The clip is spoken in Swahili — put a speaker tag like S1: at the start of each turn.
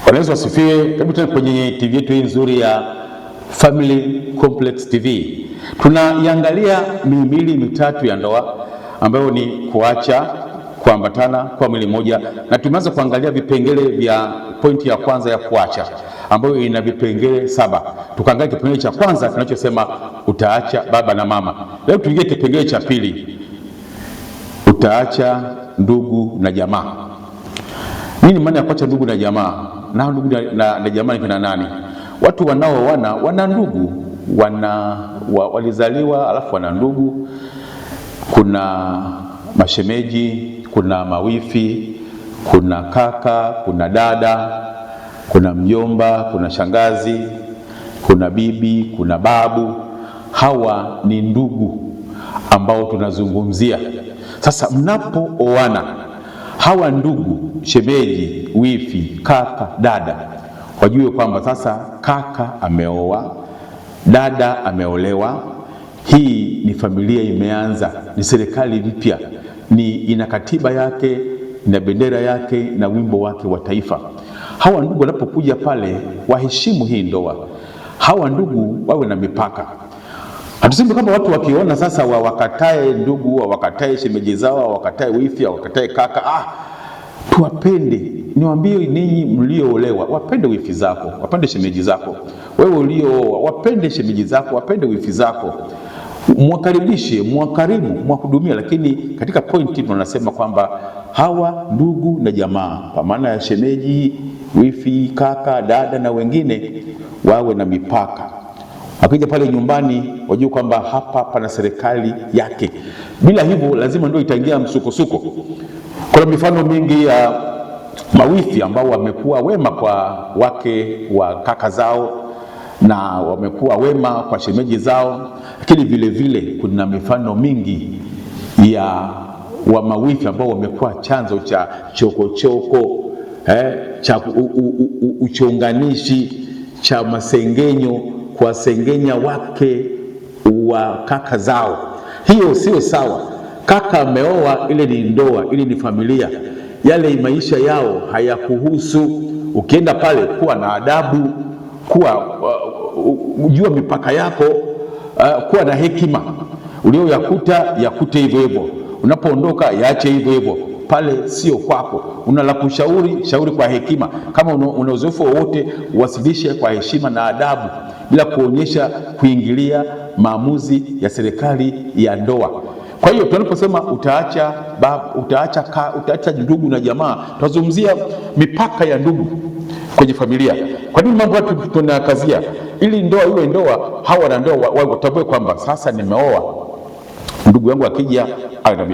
S1: Bwana Yesu asifiwe. Karibu tena kwenye TV yetu hii nzuri ya Family Complex TV. Tunaiangalia mihimili mitatu ya ndoa ambayo ni kuacha, kuambatana kwa mwili mmoja, na tumeanza kuangalia vipengele vya pointi ya kwanza ya kuacha ambayo ina vipengele 7. Tukaangalia kipengele cha kwanza kinachosema utaacha baba na mama. Leo tuingie kipengele cha pili, utaacha ndugu na jamaa. Nini maana ya kuacha ndugu na jamaa? Na ndugu na jamaa ni kina nani? Watu wanaoana wana ndugu, walizaliwa alafu wana ndugu. Kuna mashemeji, kuna mawifi, kuna kaka, kuna dada, kuna mjomba, kuna shangazi, kuna bibi, kuna babu. Hawa ni ndugu ambao tunazungumzia. Sasa mnapooana hawa ndugu, shemeji, wifi, kaka, dada, wajue kwamba sasa kaka ameoa, dada ameolewa. Hii ni familia imeanza, ni serikali mpya, ni ina katiba yake na bendera yake na wimbo wake wa taifa. Hawa ndugu wanapokuja pale waheshimu hii ndoa. Hawa ndugu wawe na mipaka. Hatusemi kwamba watu wakiona sasa wawakatae ndugu, wawakatae shemeji zao, wawakatae wifi, wawakatae kaka. Tuwapende. Niwaambie ninyi mlioolewa, wapende wifi zako, wapende shemeji zako. Wewe uliooa, wapende shemeji zako, wapende wifi zako, mwakaribishe, mwakarimu, mwahudumia. Lakini katika pointi tunasema kwamba hawa ndugu na jamaa, kwa maana ya shemeji, wifi, kaka, dada na wengine, wawe na mipaka. Wakija pale nyumbani wajue kwamba hapa pana serikali yake. Bila hivyo lazima ndio itaingia msukosuko. Kuna mifano mingi ya mawifi ambao wamekuwa wema kwa wake wa kaka zao na wamekuwa wema kwa shemeji zao, lakini vile vile kuna mifano mingi ya wa mawifi ambao wamekuwa chanzo cha chokochoko, cha uchonganishi, cha masengenyo, kuwasengenya wake wa kaka zao. Hiyo sio sawa. Kaka ameoa, ile ni ndoa, ile ni familia, yale maisha yao hayakuhusu. Ukienda pale kuwa na adabu, kuwa ujua mipaka yako, kuwa na hekima. Ulioyakuta yakute hivyo hivyo, unapoondoka yaache hivyo hivyo. Pale sio kwako. Una la kushauri, shauri kwa hekima. Kama una uzoefu wowote, wasilishe kwa heshima na adabu, bila kuonyesha kuingilia maamuzi ya serikali ya ndoa. Kwa hiyo tunaposema utaacha baba, utaacha ndugu na jamaa, tunazungumzia mipaka ya ndugu kwenye familia. Kwa nini mambo haya tunakazia? Ili ndoa iwe ndoa, hawa na ndoa watambue kwamba sasa nimeoa, ndugu yangu akija awe na